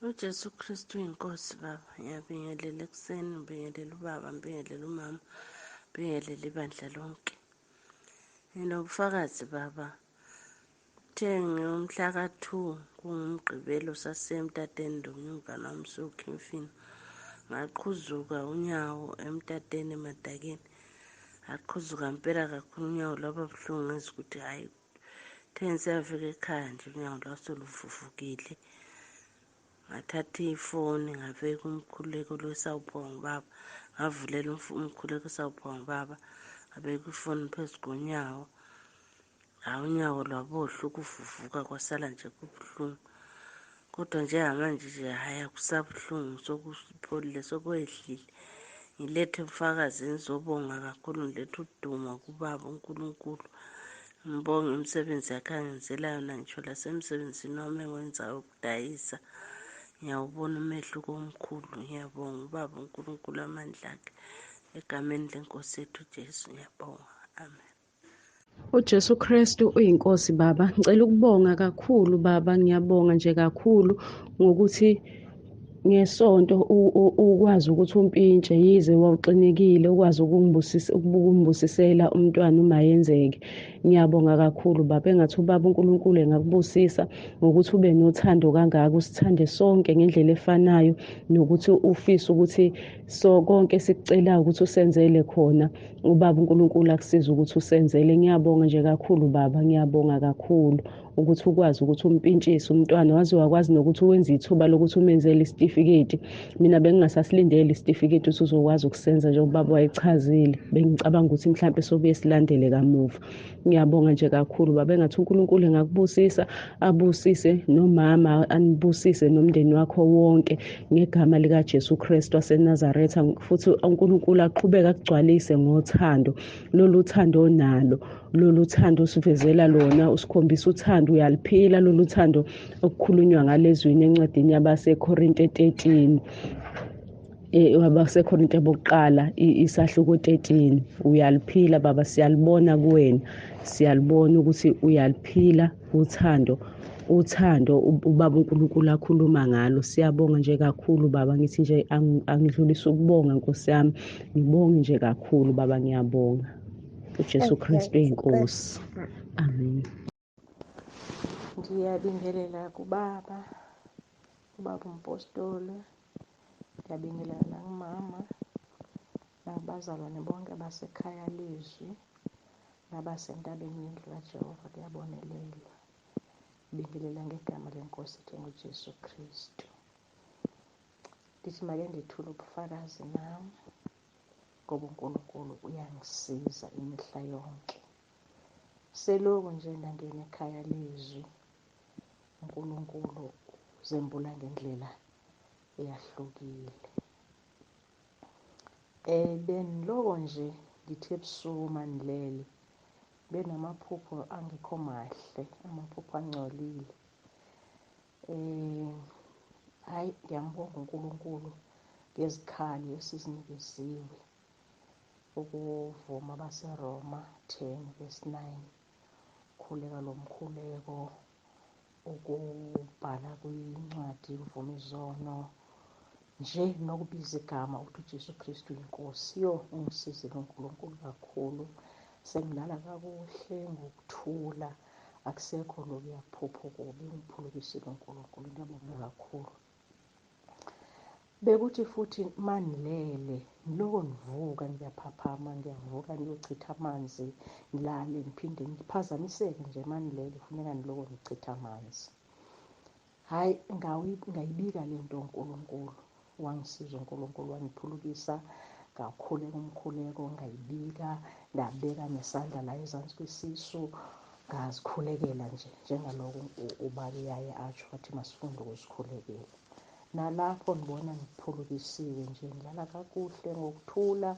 UJesu Kristu uyinkosi baba. Ngiyabingelela ekuseni, ngibingelela ubaba, ngibingelela umama, ngibingelela ibandla lonke. Nginobufakazi baba. Kuthe ngomhla ka-2 kunguMgqibelo sasemtateni nomunye umngane wami siyokha imfino. Ngaqhuzuka unyawo emtateni emadakeni. Aqhuzuka impela kakhulu unyawo lwaba buhlungu ngezwa ukuthi hhayi kuthe ngisiyafika ekhaya nje unyawo lwasoluvuvukile. Ngathatha ifoni ngabeka umkhuleko lo esawuphiwa ngubaba, ngavulela umkhuleko esawuphiwa ngubaba, ngabeka ifoni phezu konyawo. Hhayi unyawo lwabohla ukuvuvuka kwasala nje kubuhlungu. Kodwa njengamanje nje hhayi akusabuhlungu sokupholile sokwehlile. Ngilethe ubufakazi ngizobonga kakhulu ngilethe udumo kubaba uNkulunkulu. Ngibonge imisebenzi yakhe angenzela yona ngisho lasemsebenzini wami engiwenzayo wokudayisa. Ngiyawubona umehluko omkhulu. Ngiyabonga ubaba uNkulunkulu amandla akhe. Egameni lenkosi yethu uJesu ngiyabonga. Amen. UJesu Kristu uyinkosi baba. Ngicela ukubonga kakhulu baba, ngiyabonga nje kakhulu ngokuthi ngesonto ukwazi ukuthi umpintshe yize wawuxinekile ukwazi ukungibusisa ukungibusisela umntwana uma yenzeke. Ngiyabonga kakhulu baba, engathi ubaba uNkulunkulu engakubusisa ngokuthi ube nothando kangaka, usithande sonke ngendlela efanayo nokuthi ufise ukuthi so konke esikucelayo ukuthi usenzele khona. Ubaba uNkulunkulu akusize ukuthi usenzele. Ngiyabonga nje kakhulu baba, ngiyabonga kakhulu ukuthi ukwazi ukuthi umpintshise umntwana, waze wakwazi nokuthi wenze ithuba lokuthi umenzele isitifiketi. Mina bengingasasilindele isitifiketi ukuthi uzokwazi ukusenza njengoba ubaba wayechazile, bengicabanga ukuthi mhlampe sobuye silandele kamuva. Ngiyabonga nje kakhulu baba, engathi uNkulunkulu engakubusisa, abusise nomama, anibusise nomndeni wakho wonke ngegama likaJesu Kristu waseNazaretha, futhi uNkulunkulu aqhubeke akugcwalise ngothando, lolu thando onalo, lolu thando usivezela lona, usikhombisa uthando, uyaliphila lolu thando okukhulunywa ngalezwini encwadini yabaseKorinte 13. WabaseKorinte bokuqala isahluko 13. Uyaliphila baba, siyalibona kuwena, siyalibona ukuthi uyaliphila uthando, uthando ubaba uNkulunkulu akhuluma ngalo. Siyabonga nje kakhulu baba, ngithi nje angidlulise ukubonga Nkosi yami, ngibonge nje kakhulu baba, ngiyabonga. uJesu Kristu inkosi. Amen. Ngiyabingelela kubaba, ubaba umpostoli, ngiyabingelela nakumama, nakubazalwane bonke abasekhaya lezwi, nabasentabeni yendlu kaJehova kuyabonelelwa. Bingelela ngegama lenkosi ethu enguJesu Kristu. Ndithi make ndithule ubufakazi nam ngoba uNkulunkulu uyangisiza imihla yonke. Seloku nje ndangena ekhaya lezwi, uNkulunkulu uzembula ngendlela eyahlukile. Beniloko nje ngithi ebusuku manilele benamaphupho angekho mahle, amaphupho angcolile. Hayi ngiyambonga uNkulunkulu ngezikhali esizinikeziwe ukuvuma baseRoma 10 verse 9, khuleka lo mkhuleko, ukubhala kwincwadi uvuma izono nje nokubiza igama ukuthi uJesu Kristu inkosi. Yo, ungisizile uNkulunkulu kakhulu, sengilala kakuhle ngokuthula, akusekho lokuya phupho kubi, ungiphulukisile uNkulunkulu, ngiyabonga kakhulu. Bekuthi futhi manilele ngiloko ngivuka ngiyaphaphama, ngiyavuka ngiyochitha amanzi, ngilale ngiphinde ngiphazamiseke nje manilele, kufuneka ngiloko ngichitha amanzi. Hhayi ngayibika le nto uNkulunkulu, wangisiza uNkulunkulu wangiphulukisa, ngakhuleka umkhuleko, ngayibika, ngabeka nesandla la ezansi kwesisu, ngazikhulekela nje njengaloko ubaba uyaye atsho wathi masifunde ukuzikhulekela. Nalapho ngibona ngiphulukisiwe nje, ngilala kakuhle ngokuthula,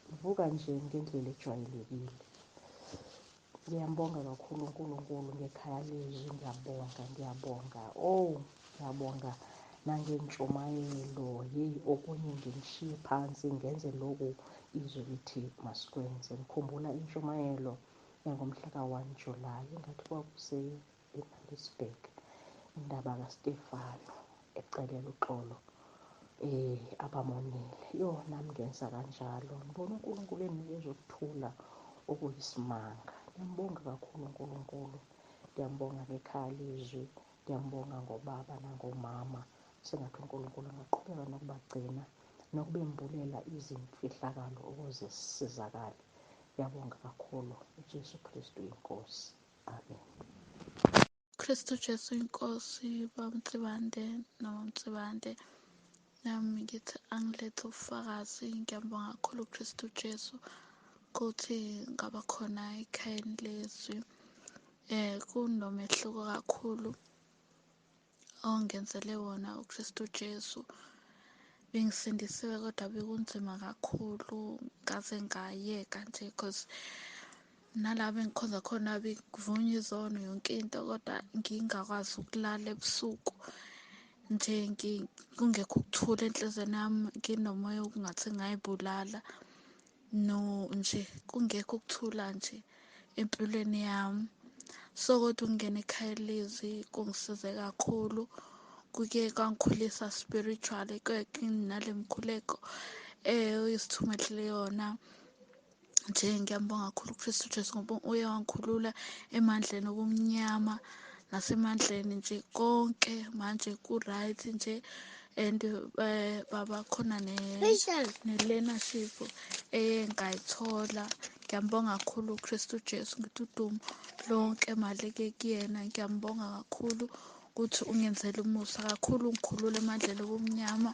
ngivuka nje ngendlela ejwayelekile. Ngiyambonga kakhulu uNkulunkulu ngekhaya lezwi, ngiyabonga, ngiyabonga. Oh, ngiyabonga nangentshumayelo. Yeyi, okunye ngishiye phansi ngenze lokhu izwi lithi masikwenze. Ngikhumbula intshumayelo yangomhla ka-1 July, engathi kwakuse eMaritzburg, indaba kaStefano Ukucelela uxolo abamonile. Yo, nami ngenza kanjalo. Ngibona uNkulunkulu enginikeza ukuthula okuyisimanga. Ngiyambonga kakhulu uNkulunkulu. Ngiyambonga ngekhaya lezwi, ngiyambonga ngobaba nangomama. Sengathi uNkulunkulu angaqhubeka nokubagcina nokubembulela izimfihlakalo ukuze sisizakale. Ngiyabonga kakhulu. UJesu Kristu inkosi. Amen. Kristu Jesu inkosi, bamtsibande nomamtsibande. Nami ngithi angilethe ubufakazi. Ngiyabonga kakhulu uKristu Jesu ukuthi ngaba khona ekhayeni lezwi. Kunomehluko kakhulu ongenzele wona uKristu Jesu. Bengisindisiwe kodwa bekunzima kakhulu, ngaze ngayeka nje because nalapho engikhonza khona bekuvunywa izono yonke into, kodwa ngingakwazi ukulala ebusuku nje, kungekho ukuthula enhliziyweni yami, nginomoya okungathi ngayibulala no nje, kungekho ukuthula nje empilweni yami. So kodwa ukungena ekhaya lezwi kungisize kakhulu, kuke kwangikhulisa spiritually, nale mkhuleko oyisithumelele yona nje. Ngiyambonga kakhulu uKristu Jesu ngoba uye wangikhulula emandleni obumnyama nasemandleni nje konke, manje ku-right nje. And baba khona ne-learnership eye ngayithola. Ngiyambonga kakhulu uKristu Jesu, ngithi udumo lonke malike kuyena. Ngiyambonga kakhulu ukuthi ungenzele umusa kakhulu, ungikhulule emandleni obumnyama.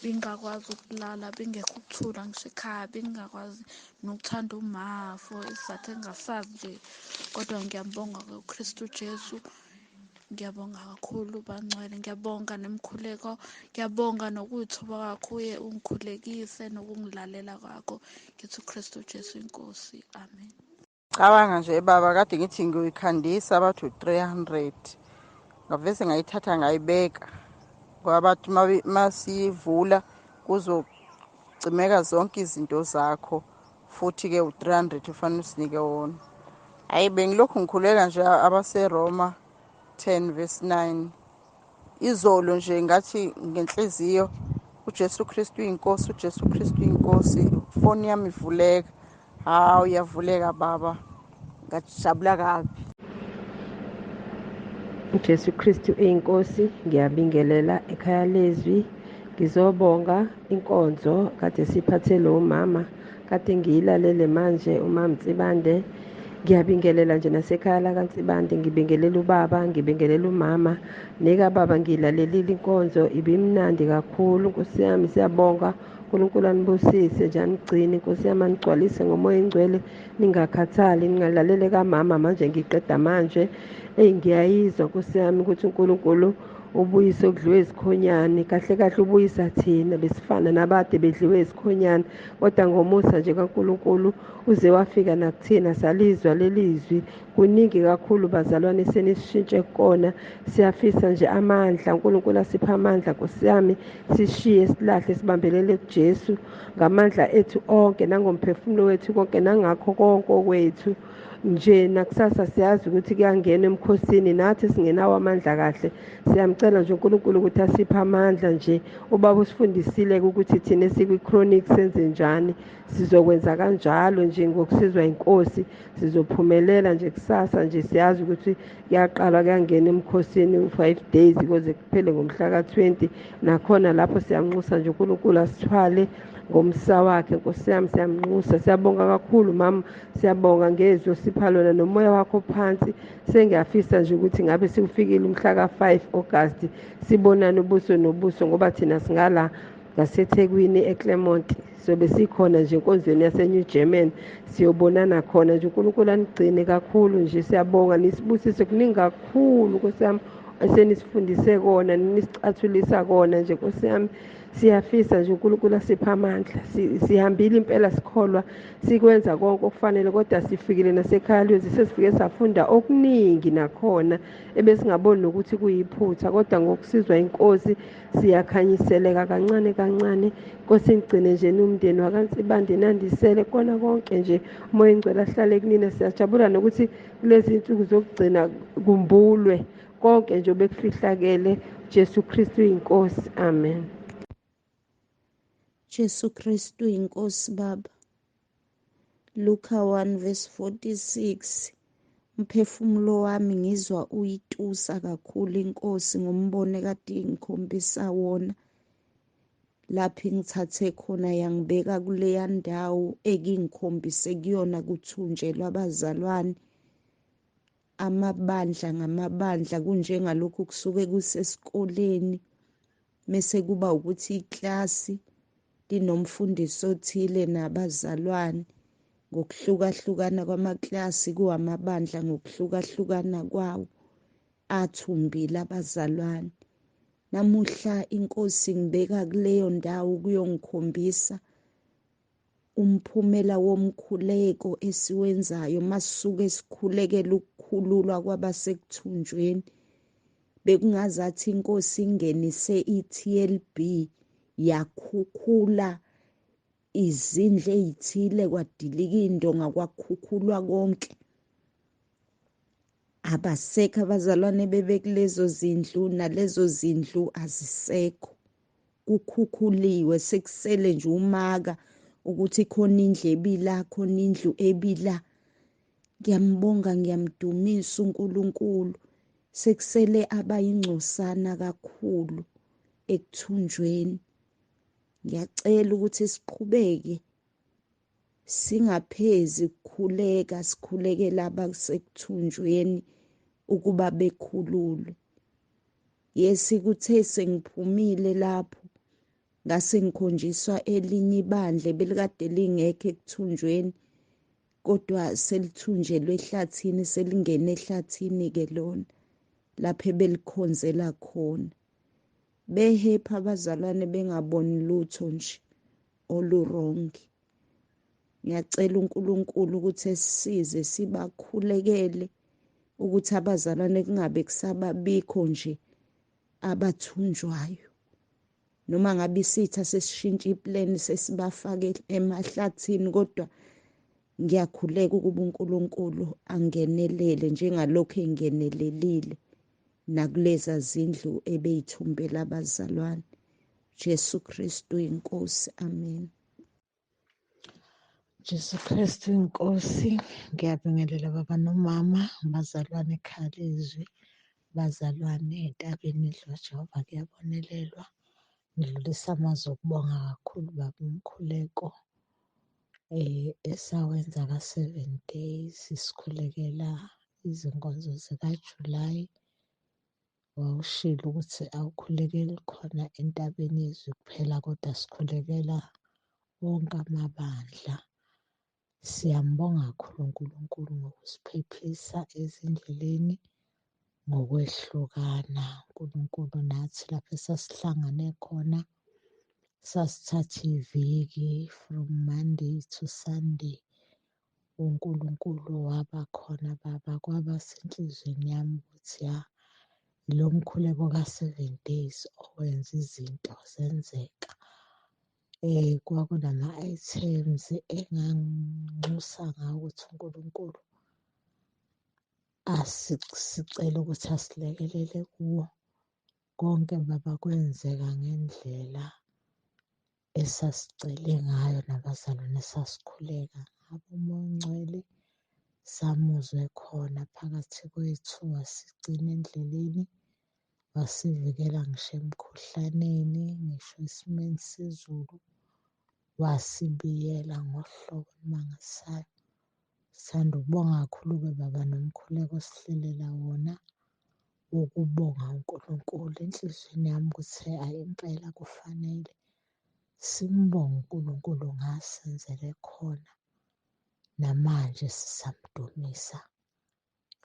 Bengingakwazi ukulala, bengekho ukuthula ngisho ekhaya, bengingakwazi nokuthanda uma for isizathu engingasazi nje, kodwa ngiyambonga uKristu Jesu. Ngiyabonga kakhulu bangcwele, ngiyabonga nemkhuleko, ngiyabonga nokuyithoba kwakho uye ungikhulekise nokungilalela kwakho. Ngithi uKristu Jesu inkosi. Amen. Cabanga nje baba, kade ngithi ngiyoyikhandisa bathi u-300, ngavese ngayithatha ngayibeka ngoba bathi masiyivula kuzocimeka zonke izinto zakho, futhi-ke u-300 ufanele usinike wona. Hhayi, bengilokhu ngikhuleka nje abaseRoma 10 verse 9 izolo nje, ngathi ngenhliziyo uJesu Kristu uyinkosi, uJesu Kristu uyinkosi. Ifoni yami ivuleka, hawu iyavuleka baba, ngajabula kabi. uJesu Kristu eyinkosi. Ngiyabingelela ekhaya lezwi, ngizobonga inkonzo kade siphathe lo mama kade ngiyilalele manje, uMama Nsibande. Ngiyabingelela nje nasekhaya lakaNsibande, ngibingelela ubaba, ngibingelela umama nika baba. Ngiyilalelile inkonzo, ibimnandi kakhulu Nkosi yami. Siyabonga, uNkulunkulu anibusise nje, anigcine Nkosi yami, anigcwalise ngomoya engcwele, ningakhathali, ningalalele kamama. Manje ngiqeda manje, eyi ngiyayizwa Nkosi yami ukuthi uNkulunkulu ubuyise okudliwe izikhonyane. Kahle kahle ubuyisa thina besifana nabade bedliwe izikhonyane, kodwa ngomusa nje kaNkulunkulu uze wafika nakuthina, salizwa lelizwi. Kuningi kakhulu bazalwane senisishintshe kona. Siyafisa nje amandla, uNkulunkulu asiphe amandla Nkosi yami, sishiye silahle sibambelele kuJesu ngamandla ethu onke nangomphefumulo wethu konke nangakho konke okwethu nje. Nakusasa siyazi ukuthi kuyangena emkhosini, nathi singenawo amandla kahle. Siyamcela nje uNkulunkulu ukuthi asiphe amandla nje. Ubaba usifundisile ukuthi thina esikwi-chronic senze njani, sizokwenza kanjalo nje ngokusizwa inkosi, sizophumelela nje kusasa nje. Siyazi ukuthi kuyaqalwa kuyangena emkhosini 5 days kuze kuphele ngomhla ka-20. Nakhona lapho siyamnxusa nje uNkulunkulu asithwale ngomsa wakhe Nkosi yami, siyamnxusa. Siyabonga kakhulu mama, siyabonga ngezwi osipha lona nomoya wakho phansi. Sengiyafisa nje ukuthi ngabe siwufikile umhla ka-5 August, sibonane ubuso nobuso, ngoba thina singala ngaseThekwini eClermont, sobe sikhona nje enkonzweni yase-New German, siyobonana khona nje. uNkulunkulu anigcine kakhulu nje, siyabonga, nisibusise kuningi kakhulu Nkosi yami esenisifundise kona, nisicathulisa kona nje Nkosi yami. Siyafisa nje uNkulunkulu asiphe amandla. Sihambile impela, sikholwa, sikwenza konke okufanele, kodwa sifikile nasekhaya lwezi, sesifike safunda okuningi nakhona ebesingaboni nokuthi kuyiphutha, kodwa ngokusizwa inkosi siyakhanyiseleka kancane kancane. Nkosi ingigcine nje nomndeni wakaNsibande, nandisele kona konke nje, umoya engcwele ahlale kunina. Siyajabula nokuthi kulezi insuku zokugcina kumbulwe Konke nje obekufihlakele, Jesu Kristu inkosi. Amen. Jesu Kristu inkosi Baba. Luka 1 verse 46. Umphefumulo wami ngizwa uyitusa kakhulu inkosi ngombono ekade ingikhombisa wona. Lapho ingithathe khona yangibeka kuleya ndawo ekingikhombise kuyona kuthunjelwa abazalwane. Amabandla ngamabandla kunjengalokhu kusuke kusesikoleni mese kuba ukuthi iklasi linomfundisi othile nabazalwane ngokuhlukahlukana kwamaklasi kuwamabandla ngokuhlukahlukana kwawo athumbile abazalwane. Namuhla inkosi ngibeka kuleyo ndawo kuyongikhombisa umphumela womkhuleko esiwenzayo masisuke sikhulekela ukukhululwa kwabasekuthunjweni. Bekungazathi inkosi ingenise i-TLB yakhukhula izindlu ey'thile kwadilika iy'ndonga kwakhukhulwa konke. Abasekho abazalwane bebekulezo zindlu, nalezo zindlu azisekho, kukhukhuliwe, sekusele nje umaka ukuthi khona indlu ebila, khona indlu ebila. Ngiyambonga, ngiyamdumisa uNkulunkulu. Sekusele abayingcosana kakhulu ekuthunjweni. Ngiyacela ukuthi siqhubeke singaphezi ukukhuleka, sikhulekela abasekuthunjweni ukuba bekhululwe. Yesi kuthe sengiphumile lapho ngase ngikhonjiswa elinye ibandla belikade lingekho ekuthunjweni, kodwa selithunjelwe ehlathini, selingene ehlathini ke lona lapho ebelikhonzela khona. Behepha abazalwane bengaboni lutho nje olurongi. Ngiyacela uNkulunkulu ukuthi esisize sibakhulekele ukuthi abazalwane kungabe kusababikho nje abathunjwayo. Noma ngabe isitha sesishintsha iplan sesibafake emahlathini, kodwa ngiyakhuleka ukuba uNkulunkulu angenelele njengalokhu engenelelile nakuleza zindlu ebeyithumbela abazalwane. Jesu Kristu inkosi. Amen. Jesu Kristu inkosi. Ngiyabingelela baba nomama, bazalwane ekhaya lezwi, bazalwane entabeni indlu kaJehova kuyabonelelwa. Ngidlulisa amazwi okubonga kakhulu baba umkhuleko esawenza ka-7 days sikhulekela izinkonzo zikaJulayi. Wawushilo ukuthi awukhulekeli khona entabeni yezwi kuphela, kodwa sikhulekela wonke amabandla. Siyambonga kakhulu uNkulunkulu ngokusiphephisa ezindleleni ngokwehlukana. uNkulunkulu nathi lapho esasihlangane khona sasithatha iviki from Monday to Sunday. uNkulunkulu waba khona baba, kwaba senhliziyweni yami ukuthi ya lo mkhuleko ka-7 days owenza izinto zenzeka. Kwakunama-items enganginxusa ngawo ukuthi uNkulunkulu asicela ukuthi asilekelele kuwo. Konke baba kwenzeka ngendlela esasicele ngayo nabazalwane esasikhuleka ngabo. uMoya oNgcwele samuzwe khona phakathi kwethu, wasigcina endleleni, wasivikela ngisho emkhuhlaneni, ngisho esimeni sezulu, wasibiyela ngohlobo olumangalisayo. Sithanda ukubonga kakhulu-ke baba nomkhuleko osihlelela wona wokubonga uNkulunkulu enhliziyweni yami ukuthi hhayi impela kufanele simbonge uNkulunkulu ngasenzele khona. Namanje sisamdumisa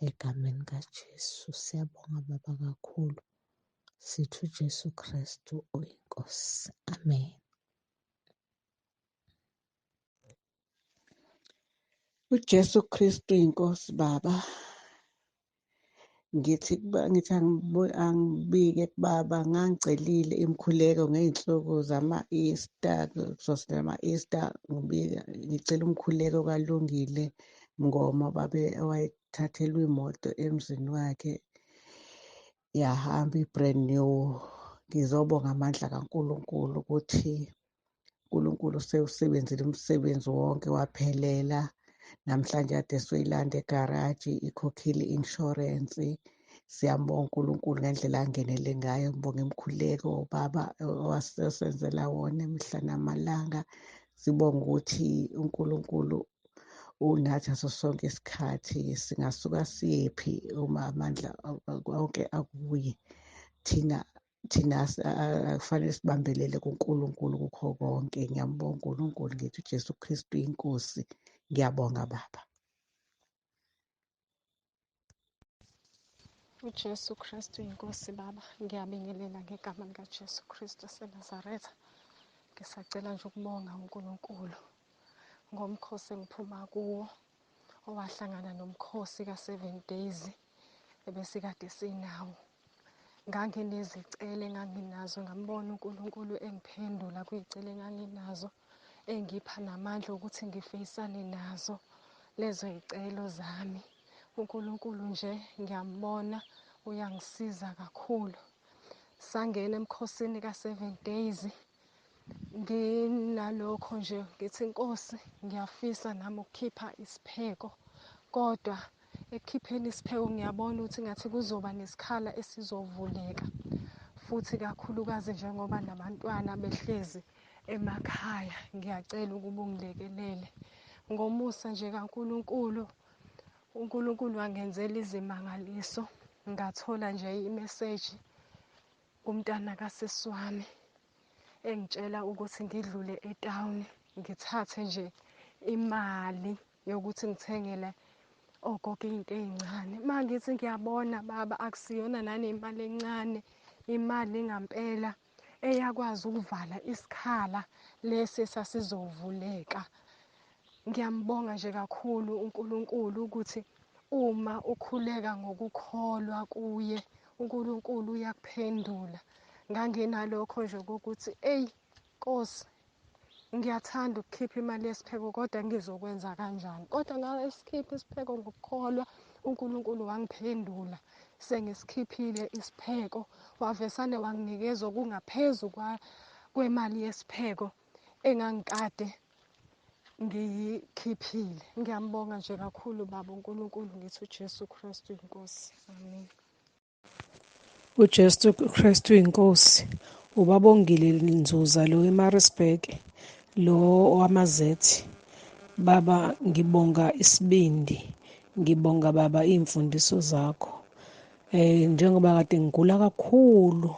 egameni kaJesu. Siyabonga baba kakhulu. Sithi uJesu Kristu uyiNkosi. Amen. UJesu Kristu inkosi baba. Ngithi ngithi angibike kubaba, ngangicelile imikhuleko ngey'nsuku zama-Easter, kuzosondela ama-Easter, ngibika ngicela umkhuleko kaLungile Mngoma babe owayethathelwe imoto emzini wakhe. Yahamba i-brand new. Ngizobonga amandla kaNkulunkulu ukuthi uNkulunkulu sewusebenzile umsebenzi wonke waphelela. Namhlanje kade soyilanda egaraji, ikhokhile i-insurance. Siyambonga uNkulunkulu ngendlela angenele ngayo. Ngibonga imikhuleko baba owasenzela wona imihla namalanga. Sibonga ukuthi uNkulunkulu unathi ngaso sonke isikhathi. Singasuka siyephi uma amandla onke akuye? Thina kufanele sibambelele kuNkulunkulu kukho konke. Ngiyambonga uNkulunkulu, ngithi uJesu Kristu inkosi. Ngiyabonga baba. UJesu Kristu inkosi baba. Ngiyabingelela ngegama likaJesu Kristu waseNazaretha. Ngisacela nje ukubonga uNkulunkulu ngomkhosi engiphuma kuwo, owahlangana nomkhosi ka-7 days ebesikade sinawo. Nganginezicelo enganginazo, ngambona uNkulunkulu engiphendula kwiy'celo enganginazo, engipha namandla ukuthi ngifeyisane nazo lezo y'celo zami. uNkulunkulu nje ngiyambona uyangisiza kakhulu. Sangena emkhosini ka-7 days nginalokho nje, ngithi Nkosi ngiyafisa nami ukukhipha isipheko, kodwa ekukhipheni isipheko ngiyabona ukuthi ngathi kuzoba nesikhala esizovuleka, futhi kakhulukazi njengoba nabantwana behlezi emakhaya. Ngiyacela ukuba ungilekelele ngomusa nje kaNkulunkulu. uNkulunkulu wangenzela izimangaliso, ngathola nje imeseji kumntana kasisi wami engitshela ukuthi ngidlule etawuni ngithathe nje imali yokuthi ngithengele ogogo iy'nto ey'ncane. Uma ngithi ngiyabona baba, akusiyona nanemali encane, imali ngampela eyakwazi ukuvala isikhala lesi esasizovuleka. Ngiyambonga nje kakhulu uNkulunkulu ukuthi uma ukhuleka ngokukholwa kuye, uNkulunkulu uyakuphendula. Nganginalokho nje kokuthi eyi Nkosi, ngiyathanda ukukhipha imali yesipheko kodwa ngizokwenza kanjani? Kodwa ngasikhipha isipheko ngokukholwa, uNkulunkulu wangiphendula. Sengisikhiphile isipheko, wavesane wanginikeza okungaphezu kwemali yesipheko engangikade ngiyikhiphile. Ngiyambonga nje kakhulu baba uNkulunkulu, ngithi uJesu Kristu inkosi. Amen. UJesu Kristu inkosi. Ubabongile Nzuza lo eMaritzburg, lo wamazethi. Baba ngibonga isibindi, ngibonga baba iy'mfundiso zakho. Njengoba kade ngigula kakhulu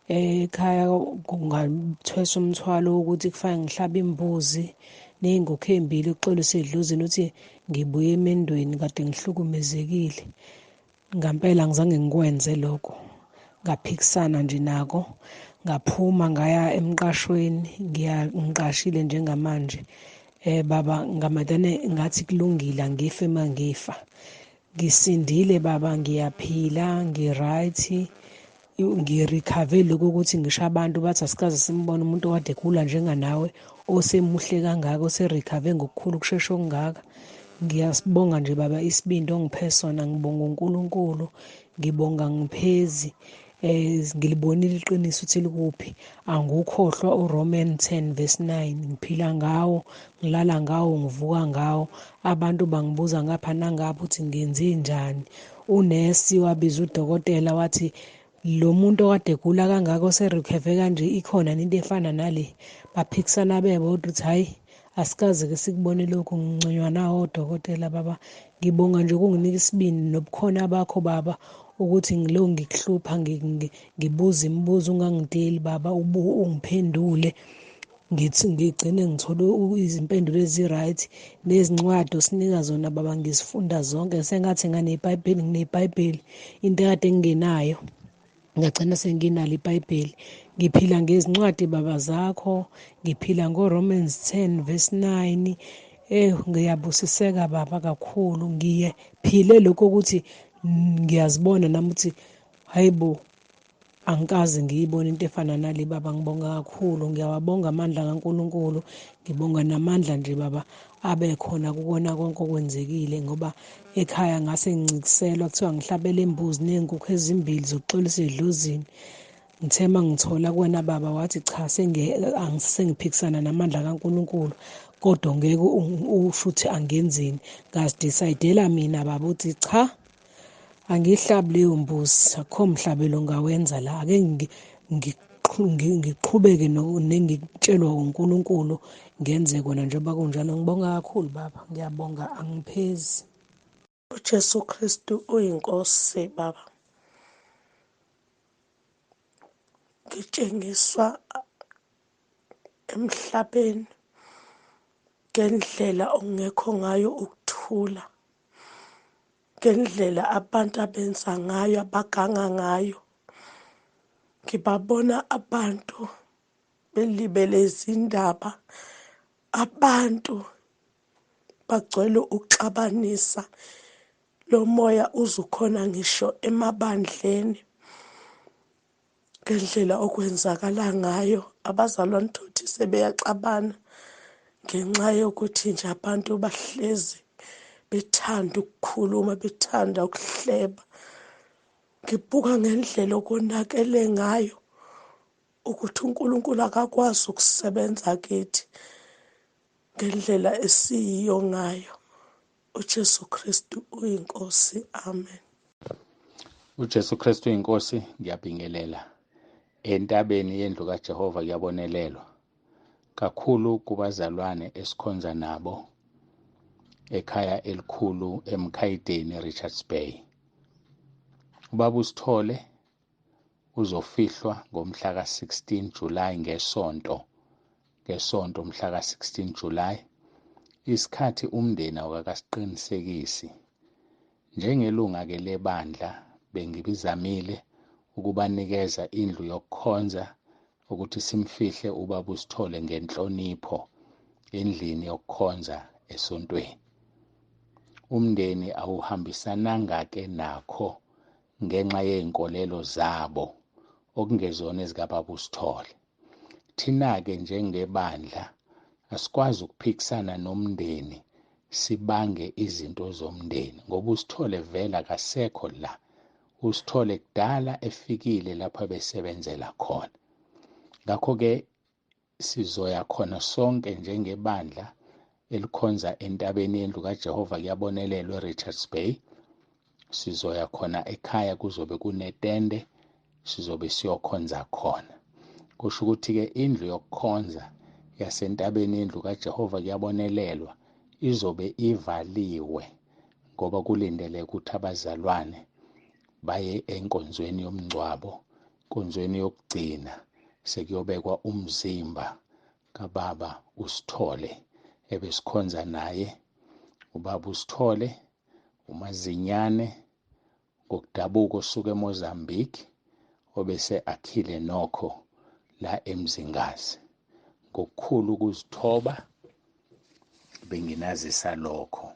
ekhaya, kungathwesa umthwalo wokuthi kufanele ngihlabe imbuzi ney'ngokho ey'mbili ukuxolisa edlozini ukuthi ngibuye emendweni kade ngihlukumezekile. Ngampela angizange ngikwenze lokho, ngaphikisana nje nako, ngaphuma ngaya emqashweni. Ngiqashile njengamanje. Baba ngamadane ngathi kulungile, angife mangifa. Ngisindile baba, ngiyaphila, ngi-right, ngi-recover lokho ukuthi ngisho abantu bathi asikaze simbone umuntu okade egula njenganawe, osemuhle kangaka, ose-recover ngokukhulu ukushesha okungaka. Ngiyasibonga nje baba isibindi ongiphe sona, ngibonga uNkulunkulu, ngibonga ngiphezi. Ngilibonile iqiniso ukuthi likuphi. Angukhohlwa uRoman 10 verse 9, ngiphila ngawo, ngilala ngawo, ngivuka ngawo. Abantu bangibuza ngapha nangapha ukuthi ngenze njani. Unesi wabiza udokotela wathi lo muntu okade egula kangaka ose-recover kanje, ikhona into efana nale? Baphikisana bebodwa ukuthi hhayi, asikaze-ke sikubone lokhu. Nginconywa nawo odokotela baba. Ngibonga nje ukunginika isibindi nobukhona bakho baba, ukuthi ngilo ngikuhlupha, ngibuza imibuzo ungangideli baba, ungiphendule. Ngithi ngigcine ngithole izimpendulo ezi-right. Nezincwadi osinika zona baba ngizifunda zonke, sengathi nganebhayibheli, nginebhayibheli, into ekade ngingenayo ngagcina senginalo iBhayibheli. Ngiphila ngezincwadi baba zakho, ngiphila ngo-Romans 10 verse 9. Ngiyabusiseka baba kakhulu, ngiye phile lokho ukuthi ngiyazibona nami ukuthi hayibo, angikaze ngiyibone into efana nale baba. Ngibonga kakhulu, ngiyawabonga amandla kaNkulunkulu, ngibonga namandla nje baba abe khona kukona konke okwenzekile, ngoba Ekhaya ngase ngincikiselwa, kuthiwa ngihlabele imbuzi ney'nkukhu ezimbili zokuxolisa edlozini. Ngithe uma ngithola kuwena baba, wathi cha, sengiphikisana namandla kaNkulunkulu, kodwa ngeke usho ukuthi angenzeni. Ngazidisayidela mina baba ukuthi cha, angiyihlabi leyo mbuzi, akukho mhlabelo ongawenza la, ake ngiqhubeke nengikutshelwa uNkulunkulu, ngenze kona njengoba kunjalo. Ngibonga kakhulu baba, ngiyabonga, angiphezi. UJesu Kristu uyinkosi baba. Ngitshengiswa emhlabeni ngendlela okungekho ngayo ukuthula, ngendlela abantu abenza ngayo, abaganga ngayo. Ngibabona abantu belibele izindaba, abantu bagcwele ukuxabanisa. Lo moya uzukhona ngisho emabandleni, ngendlela okwenzakala ngayo. Abazalwane thothi sebeyaxabana ngenxa yokuthi nje abantu bahlezi bethanda ukukhuluma, bethanda ukuhleba. Ngibuka ngendlela okonakele ngayo ukuthi uNkulunkulu akakwazi ukusebenza kithi ngendlela esiyiyo ngayo. uJesu Kristu uyinkosi. Amen. UJesu Kristu uyinkosi. Ngiyabingelela entabeni yendlu kaJehova. Kuyabonelelwa kakhulu kubazalwane esikhonza nabo ekhaya elikhulu eMkhayideni, Richards Bay. Ubaba uSithole uzofihlwa ngomhla ka-16 July, ngesonto mhla ka-16 July. Isikhathi umndeni awukakasiqinisekisi. Njengelunga-ke lebandla, bengibizamile ukubanikeza indlu yokukhonza ukuthi simfihle ubaba uSithole ngenhlonipho endlini yokukhonza esontweni. Umndeni awuhambisananga-ke nakho ngenxa yey'nkolelo zabo okungezona ezikababa uSithole. Thina-ke njengebandla asikwazi ukuphikisana nomndeni, sibange izinto zomndeni, ngoba uSithole vele akasekho la. USithole kudala efikile lapho abesebenzela khona. Ngakho-ke sizoya khona sonke njengebandla elikhonza entabeni yendlu kaJehova kuyabonelelwa eRichards Bay. Sizoya khona ekhaya, kuzobe kunetende, sizobe siyokhonza khona. Kusho ukuthi-ke indlu yokukhonza yasentabeni yendlu kaJehova kuyabonelelwa izobe ivaliwe, ngoba kulindeleke ukuthi abazalwane baye enkonzweni yomngcwabo, enkonzweni yokugcina, sekuyobekwa umzimba kababa uSithole ebesikhonza naye. Ubaba uSithole uMazinyane ngokudabuka osuka eMozambique, obese akhile nokho la eMzingazi. Ngokukhulu ukuzithoba benginazisa lokho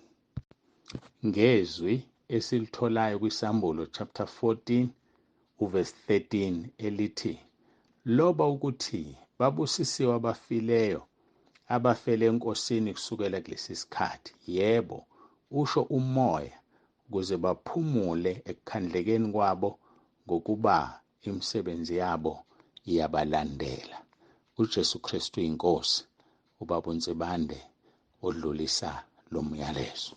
ngezwi esilitholayo kwiSambulo chapter 14 uverse 13 elithi, loba ukuthi babusisiwe abafileyo abafele eNkosini kusukela kulesi sikhathi, yebo, usho umoya, ukuze baphumule ekukhandlekeni kwabo, ngokuba imisebenzi yabo iyabalandela. uJesu Kristu inkosi. Ubaba uNsibande odlulisa lo myalezo.